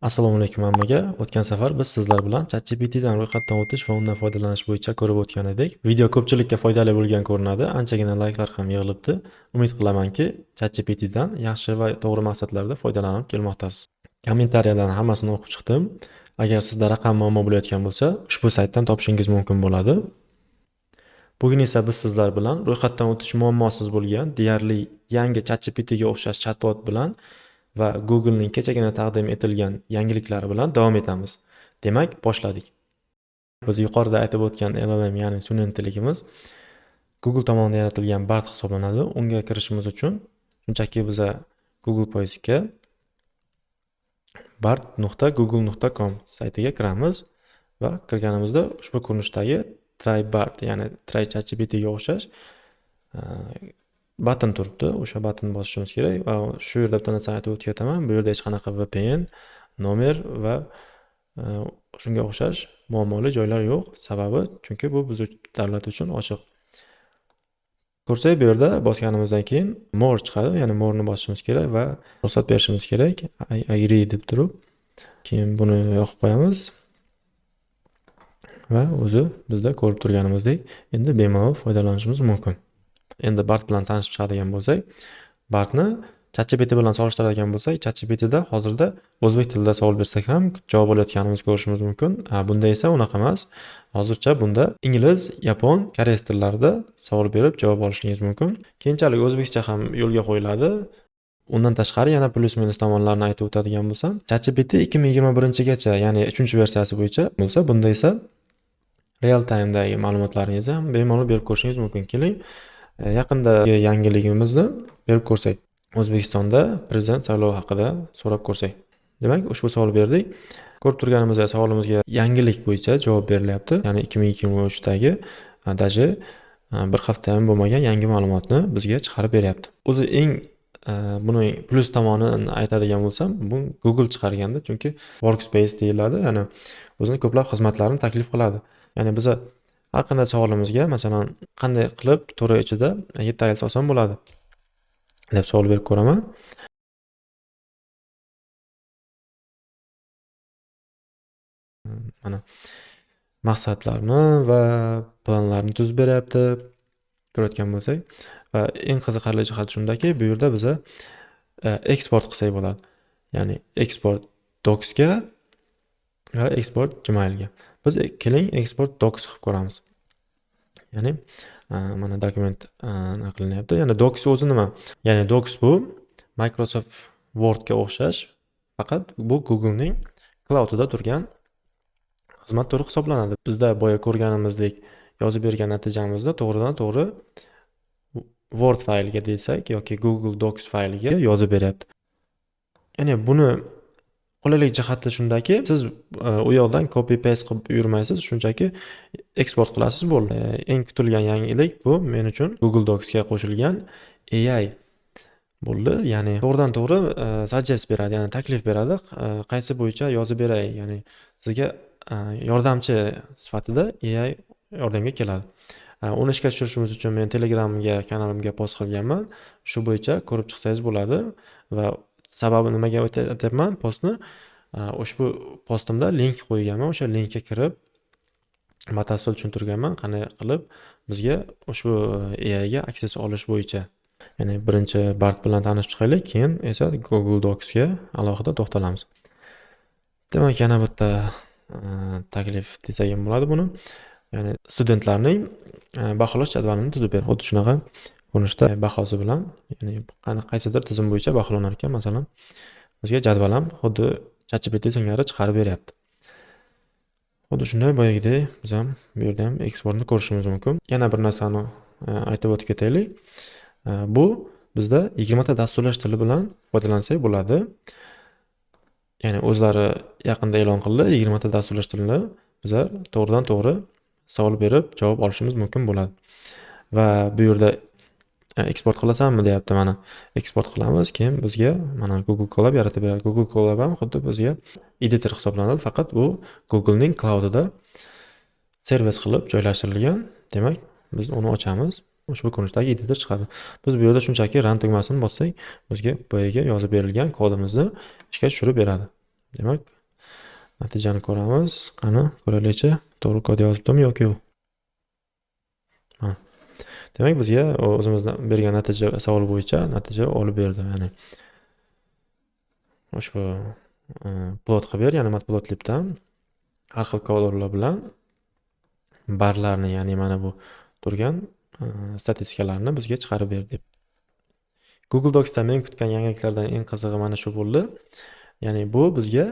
Assalomu alaykum hammaga. O'tgan safar biz sizlar bilan ChatGPTdan ro'yxatdan o'tish va undan foydalanish bo'yicha ko'rib o'tgan edik. Video ko'pchilikka foydali bo'lgan ko'rinadi. Anchagina layklar ham yig'ilibdi. Umid qilamanki, ChatGPTdan yaxshi va to'g'ri maqsadlarda foydalanib kelmoqdasiz. Kommentariyadan hammasini o'qib chiqdim. Agar sizda raqam muammo bo'layotgan bo'lsa, ushbu saytdan topishingiz mumkin bo'ladi. Bugun esa biz sizlar bilan ro'yxatdan o'tish muammosiz bo'lgan deyarli yangi ChatGPTga o'xshash chatbot bilan va Googlening kechagina taqdim etilgan yangiliklari bilan davom etamiz. Demak, boshladik. Biz yuqorida aytib o'tgan LLM, ya'ni sun'iy intellektimiz Google tomonidan yaratilgan Bard hisoblanadi. Unga kirishimiz uchun shunchaki biza Google поиск ga bard.google.com saytiga kiramiz va kirganimizda ushbu ko'rinishdagi Try Bard, ya'ni Try ChatGPT ga o'xshash button turibdi. O'sha button bosishimiz kerak va shu yerda bitta narsani aytib o'tib ketaman. Bu yerda hech qanaqa VPN, nomer va shunga o'xshash muammoli joylar yo'q. Sababi chunki bu biz davlat uchun ochiq. Ko'rsak, bu yerda bosganimizdan keyin more chiqadi, ya'ni more ni bosishimiz kerak va ruxsat berishimiz kerak. I agree deb turib, keyin buni yoqib qo'yamiz. Va o'zi bizda ko'rib turganimizdek endi bemalol foydalanishimiz mumkin. Endi Bard bilan tanishib chiqadigan bo'lsak, Bardni ChatGPT bilan solishtiradigan bo'lsak, ChatGPTda hozirda o'zbek tilida savol bersak ham javob olayotganimizni ko'rishimiz mumkin. Bunda esa unaqa emas. Hozircha bunda ingliz, yapon, koreys tillarida savol berib javob olishingiz mumkin. Keyinchalik o'zbekcha ham yo'lga qo'yiladi. Undan tashqari yana plyus minus tomonlarini aytib o'tadigan bo'lsam, ChatGPT 2021-gacha, ya'ni 3-versiyasi bo'yicha bo'lsa, bunda esa real time'dagi ma'lumotlaringizni ham bemalol berib ko'rishingiz mumkin. Keling, yaqindagi yangiligimizni berib ko'rsak. O'zbekistonda prezident saylovi haqida so'rab ko'rsak. Demak, ushbu savol berdik. Ko'rib turganimizdek savolimizga yangilik bo'yicha javob berilyapti. Ya'ni 2023dagi даже bir hafta ham bo'lmagan yangi ma'lumotni bizga chiqarib beryapti. O'zi eng buni plyus tomonini aytadigan bo'lsam, bu Google chiqarganda, chunki Workspace deyiladi, ya'ni o'zini ko'plab xizmatlarini taklif qiladi. Ya'ni biza har qanday savolimizga, masalan, qanday qilib 4 oy ichida 7 IELTS olsam bo'ladi deb savol berib ko'raman. Mana maqsadlarni va planlarni tuzib beryapti, ko'rayotgan bo'lsak. Va eng qiziqarli jihati shundaki, bu yerda biza eksport qilsak bo'ladi. Ya'ni eksport Docsga va eksport Gmailga. Biz keling eksport Docs qilib ko'ramiz. Ya'ni mana dokument nima qilinyapti. Ya'ni Docs o'zi nima? Ya'ni Docs bu Microsoft Wordga o'xshash, faqat bu Googlening cloudida turgan xizmat turi hisoblanadi. Bizda boya ko'rganimizdek yozib bergan natijamizni to'g'ridan to'g'ri Word fayliga desak yoki Google Docs fayliga yozib beryapti. Ya'ni buni qulaylik jihati shundaki, siz u yoqdan copy paste qilib yurmaysiz, shunchaki eksport qilasiz, bo'ldi. Eng kutilgan yangilik bu men uchun Google Docsga qo'shilgan AI bo'ldi. Ya'ni to'g'ridan to'g'ri suggest beradi, ya'ni taklif beradi, qaysi bo'yicha yozib beray, ya'ni sizga yordamchi sifatida AI yordamga keladi. Uni ishga tushirishimiz uchun men Telegramga kanalimga post qilganman. Shu bo'yicha ko'rib chiqsangiz bo'ladi va sababi nimaga aytyapman postni, ushbu postimda link qo'yganman. O'sha linkka kirib batafsil tushuntirganman, qanday qilib bizga ushbu AI ga access olish bo'yicha. Ya'ni birinchi Bard bilan tanishib chiqaylik, keyin esa Google Docsga alohida to'xtalamiz. Demak, yana bitta taklif desak ham bo'ladi buni. Ya'ni studentlarning baholash jadvalini tuzib ber. Xuddi shunaqa ko'rinishda bahosi bilan, ya'ni qaysidir tizim bo'yicha baholanar ekan, masalan, bizga jadval ham xuddi ChatGPT singari chiqarib beryapti. Xuddi shunday boyagidek biz ham bu yerda ham eksportni ko'rishimiz mumkin. Yana bir narsani aytib o'tib ketaylik. Bu bizda 20 ta dasturlash tili bilan foydalansak bo'ladi. Ya'ni o'zlari yaqinda e'lon qildi, 20 ta dasturlash tilini bizlar to'g'ridan to'g'ri savol berib javob olishimiz mumkin bo'ladi. Va bu yerda eksport qilasanmi deyapti mana. Eksport qilamiz, keyin bizga mana Google Colab yaratib beradi. Google Colab ham xuddi bizga editor hisoblanadi, faqat bu Googlening cloudida servis qilib joylashtirilgan. Demak, biz uni ochamiz. Ushbu ko'rinishdagi editor chiqadi. Biz bu yerda shunchaki run tugmasini bossak, bizga boyaga yozib berilgan kodimizni ishga tushirib beradi. Demak, natijani ko'ramiz. Qani, ko'raylikchi, to'g'ri kod yozibdimi yoki yo'q. Mana. Demak, bizga o'zimizni bergan natija, savol bo'yicha natija olib berdi. Ya'ni ushbu plot qilib ber, ya'ni Matplotlibdan har xil colorlar bilan barlarni, ya'ni mana bu turgan statistikalarni bizga chiqarib ber deb. Google Docs'da men kutgan yangiliklardan eng qizig'i mana shu bo'ldi. Ya'ni bu bizga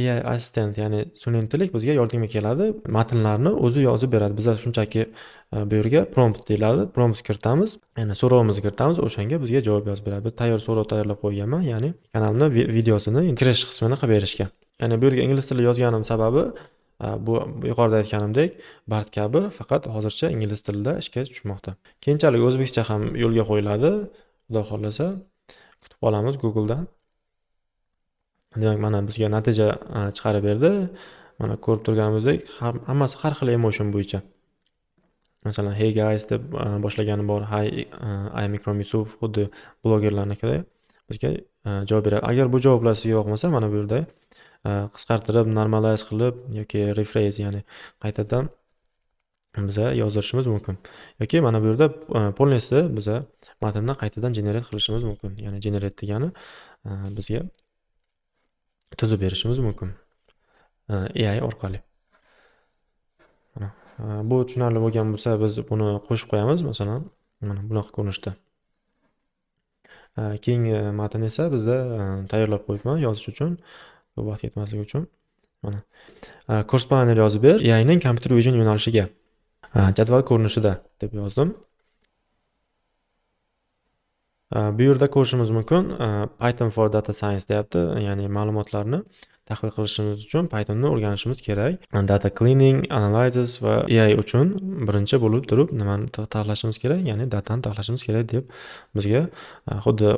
AI assistent, ya'ni sun'iy intellekt bizga yordamga keladi. Matnlarni o'zi yozib beradi. Bizlar shunchaki bu yerga prompt deyiladi. Prompt kiritamiz. Ya'ni so'rovimizni kiritamiz, o'shanga bizga javob yozib beradi. Biz tayyor so'rov tayyorlab qo'yganman, ya'ni kanalimni videosini kirish qismini qilib berishga. Ya'ni bu yerga ingliz tilida yozganim sababi bu yuqorida aytganimdek, Bard kabi faqat hozircha ingliz tilida ishga tushmoqda. Keyinchalik o'zbekcha ham yo'lga qo'yiladi. Xudo xohlasa, kutib qolamiz Google'dan. Demak, mana bizga natija chiqarib berdi. Mana ko'rib turganimizdek, hammasi har xil emotion bo'yicha. Masalan, "Hey guys" deb boshlagani bor. "Hi, I'm Ikrom Yusuf", xuddi blogerlarnikidek bizga javob beradi. Agar bu javoblar sizga yoqmasa, mana bu yerda qisqartirib, normalize qilib yoki rephrase, ya'ni qaytadan biza yozdirishimiz mumkin. Yoki mana bu yerda полностью biza matnni qaytadan generate qilishimiz mumkin. Ya'ni generate degani bizga tuzib berishimiz mumkin AI orqali. Mana bu tushunarli bo'lgan bo'lsa, biz buni qo'shib qo'yamiz, masalan, mana bunaqa ko'rinishda. Keyingi matn esa bizda tayyorlab qo'yibman yozish uchun, ko'p vaqt ketmasligi uchun. Mana. Course planner yozib ber, AIning computer vision yo'nalishiga jadval ko'rinishida deb yozdim. Bu yerda ko'rishimiz mumkin, Python for data science deyapti, ya'ni ma'lumotlarni tahlil qilishimiz uchun Pythonni o'rganishimiz kerak. Data cleaning, analysis va AI uchun birinchi bo'lib turib nimani taxlashimiz kerak, ya'ni datani taxlashimiz kerak deb bizga xuddi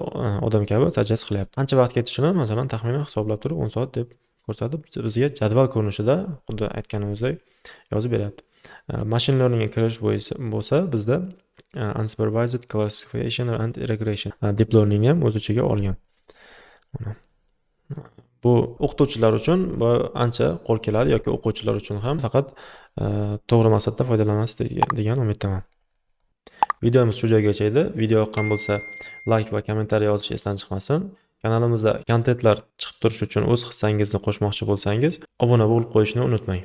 odam kabi suggest qilyapti. Qancha vaqt ketishini, masalan, taxminan hisoblab turib 10 soat deb ko'rsatib, bizga jadval ko'rinishida xuddi aytganimizdek yozib beryapti. Machine learningga kirish bo'lsa, bizda unsupervised classification and regression, deep learning ham o'z ichiga olgan. Mana. Bu o'qituvchilar uchun bu ancha qo'l keladi yoki o'quvchilar uchun ham, faqat to'g'ri maqsadda foydalanasiz degan umiddaman. Videomiz shu joygacha edi. Video yoqqan bo'lsa, like va kommentariy yozish esdan chiqmasin. Kanalimizda kontentlar chiqib turishi uchun o'z hissangizni qo'shmoqchi bo'lsangiz, obuna bo'lib qo'yishni unutmang.